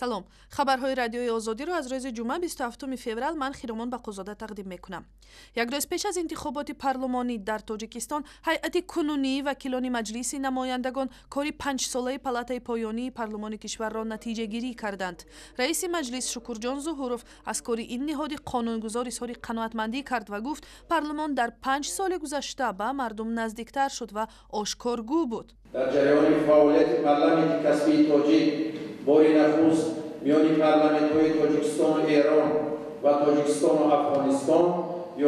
Салом. Хабарҳои Радиои Озодиро аз рӯзи ҷумъа, 27 феврал, ман Хиромон Бақозода тақдим мекунам. Як рӯз пеш аз интихоботи парлумонӣ дар Тоҷикистон ҳайати кунунии вакилони Маҷлиси намояндагон кори панҷсолаи палатаи поёнии парлумони кишварро натиҷагирӣ карданд. Раиси маҷлис Шукурҷон Зуҳуров аз кори ин ниҳоди қонунгузор изҳори қаноатмандӣ кард ва гуфт, парлумон дар 5 соли гузашта ба мардум наздиктар шуд ва ошкоргӯ буд. Дар ҷараёни фаъолияти парламенти касбии тоҷик бори нахуст миёни парламентҳои Тоҷикистону Эрон ва Тоҷикистону Афғонистон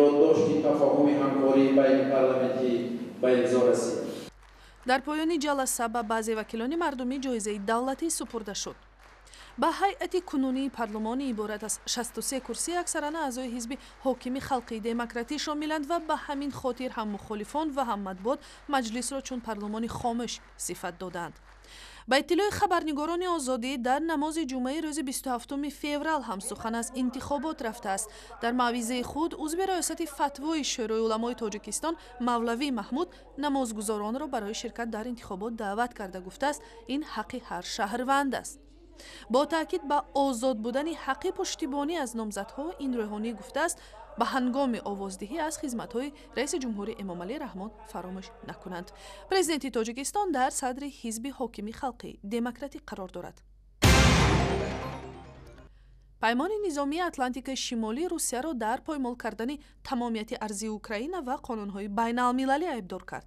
ёддошти тафоҳуми ҳамкории байнипарламентӣ ба имзо расид. Дар поёни ҷаласа ба баъзе вакилони мардумӣ ҷоизаи давлатӣ супурда шуд. Ба ҳайати кунунии парлумони иборат аз 63 курсӣ аксаран аъзои ҳизби ҳокими Халқии Демократӣ шомиланд ва ба ҳамин хотир ҳам мухолифон ва ҳам матбуот маҷлисро чун парлумони хомӯш сифат додаанд. Ба иттилои хабарнигорони Озодӣ, дар намози ҷумъаи рӯзи 27 феврал ҳам сухан аз интихобот рафтааст. Дар мавъизаи худ узви раёсати фатвои Шӯрои уламои Тоҷикистон мавлавӣ Маҳмуд намозгузоронро барои ширкат дар интихобот даъват карда гуфтааст, ин ҳаққи ҳар шаҳрванд аст. Бо таъкид ба озод будани ҳаққи пуштибонӣ аз номзадҳо, ин рӯҳонӣ гуфтааст, ба ҳангоми овоздиҳӣ аз хизматҳои раиси ҷумҳури Эмомалӣ Раҳмон фаромӯш накунанд. Президенти Тоҷикистон дар садри ҳизби ҳокими Халқи Демократӣ қарор дорад. Паймони низомии Атлантикаи Шимолӣ Русияро дар поймол кардани тамомияти арзии Украина ва қонунҳои байналмилалӣ айбдор кард.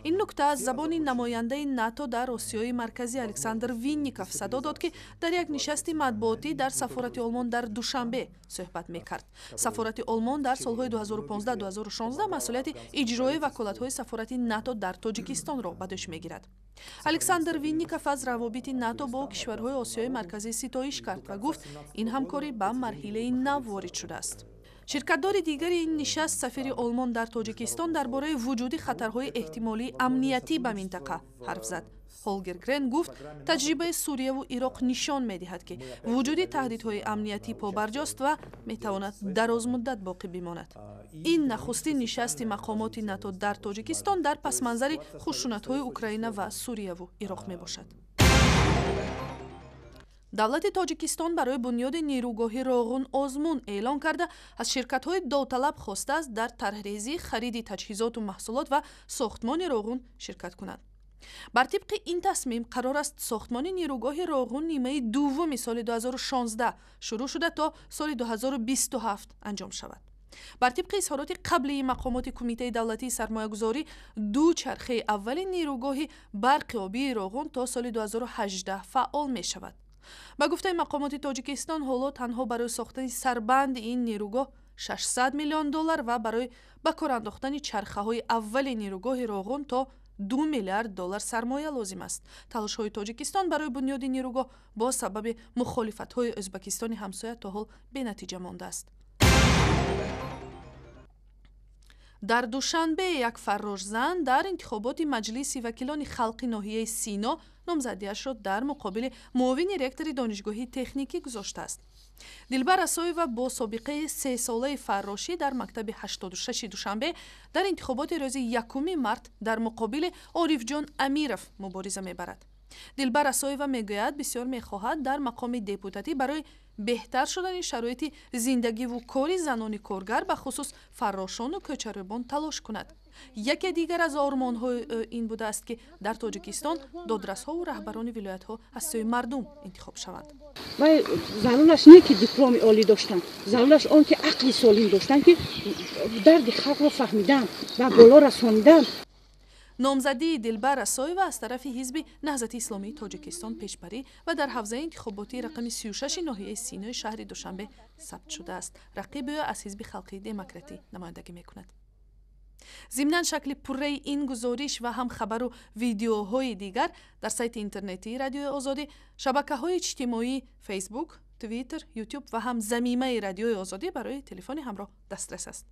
Ин нукта аз забони намояндаи НАТО дар Осиёи Марказӣ Александр Винников садо дод, ки дар як нишасти матбуотӣ дар сафорати Олмон дар Душанбе суҳбат мекард. Сафорати Олмон дар солҳои 2015-2016 масъулияти иҷрои ваколатҳои сафорати НАТО дар Тоҷикистонро ба дӯш мегирад. Александр Винников аз равобити НАТО бо кишварҳои Осиёи Марказӣ ситоиш кард ва гуфт, ин ҳамкорӣ ба марҳилаи нав ворид шудааст. Ширкатдори дигари ин нишаст, сафири Олмон дар Тоҷикистон, дар бораи вуҷуди хатарҳои эҳтимолии амниятӣ ба минтақа ҳарф зад. Ҳолгер Грен гуфт, таҷрибаи Сурияву Ироқ нишон медиҳад, ки вуҷуди таҳдидҳои амниятӣ побарҷост ва метавонад дарозмуддат боқӣ бимонад. Ин нахустин нишасти мақомоти НАТО дар Тоҷикистон дар пасманзари хушунатҳои Украина ва Сурияву Ироқ мебошад. Давлати Тоҷикистон барои бунёди нерӯгоҳи Роғун озмун эълон карда, аз ширкатҳои довталаб хостааст, дар тарҳрезӣ, хариди таҷҳизоту маҳсулот ва сохтмони Роғун ширкат кунанд. Бар тибқи ин тасмим, қарор аст сохтмони нерӯгоҳи Роғун нимаи дуввуми соли 2016 шурӯъ шуда, то соли 2027 анҷом шавад. Бар тибқи изҳороти қаблии мақомоти Кумитаи давлатии сармоягузорӣ, ду чархаи аввали нерӯгоҳи барқи обии Роғун то соли 2018 фаъол мешавад. Ба гуфтаи мақомоти Тоҷикистон, ҳоло танҳо барои сохтани сарбанди ин нерӯгоҳ 600 миллион доллар ва барои ба кор андохтани чархаҳои аввали нерӯгоҳи Роғун то 2 миллиард доллар сармоя лозим аст. Талошҳои Тоҷикистон барои бунёди нерӯгоҳ бо сабаби мухолифатҳои Ӯзбакистони ҳамсоя то ҳол бенатиҷа мондааст. Дар Душанбе як фаррошзан дар интихоботи Маҷлиси вакилони халқи ноҳияи Сино номзадиашро дар муқобили муовини ректори донишгоҳи техникӣ гузоштааст. Дилбар Асоева бо собиқаи сесолаи фаррошӣ дар мактаби 86 Душанбе дар интихоботи рӯзи 1 март дар муқобили Орифҷон Амиров мубориза мебарад. Дилбар Асоева мегӯяд, бисёр мехоҳад дар мақоми депутатӣ барои беҳтар шудани шароити зиндагиву кори занони коргар, бахусус фаррошону кӯчарӯбон, талош кунад. Яке дигар аз ормонҳои ӯ ин будааст, ки дар Тоҷикистон додрасҳову раҳбарони вилоятҳо аз сӯи мардум интихоб шаванд. Вай зарураш не ки дипломи олӣ доштан, зарураш он ки ақли солим доштан, ки дарди халқро фаҳмидан ва боло расонидан. Номзадии Дилбар Асоева аз тарафи ҳизби Наҳзати Исломии Тоҷикистон пешбарӣ ва дар ҳавзаи интихоботии рақами 36 ноҳияи Синои шаҳри Душанбе сабт шудааст. Рақиби ӯ аз ҳизби Халқии Демократӣ намояндагӣ мекунад. Зимнан, шакли пурраи ин гузориш ва ҳам хабару видеоҳои дигар дар сайти интернетии Радиои Озодӣ, шабакаҳои иҷтимоӣ Фейсбук, Твиттер, Ютуб ва ҳам замимаи Радиои Озодӣ барои телефони ҳамроҳ дастрас аст.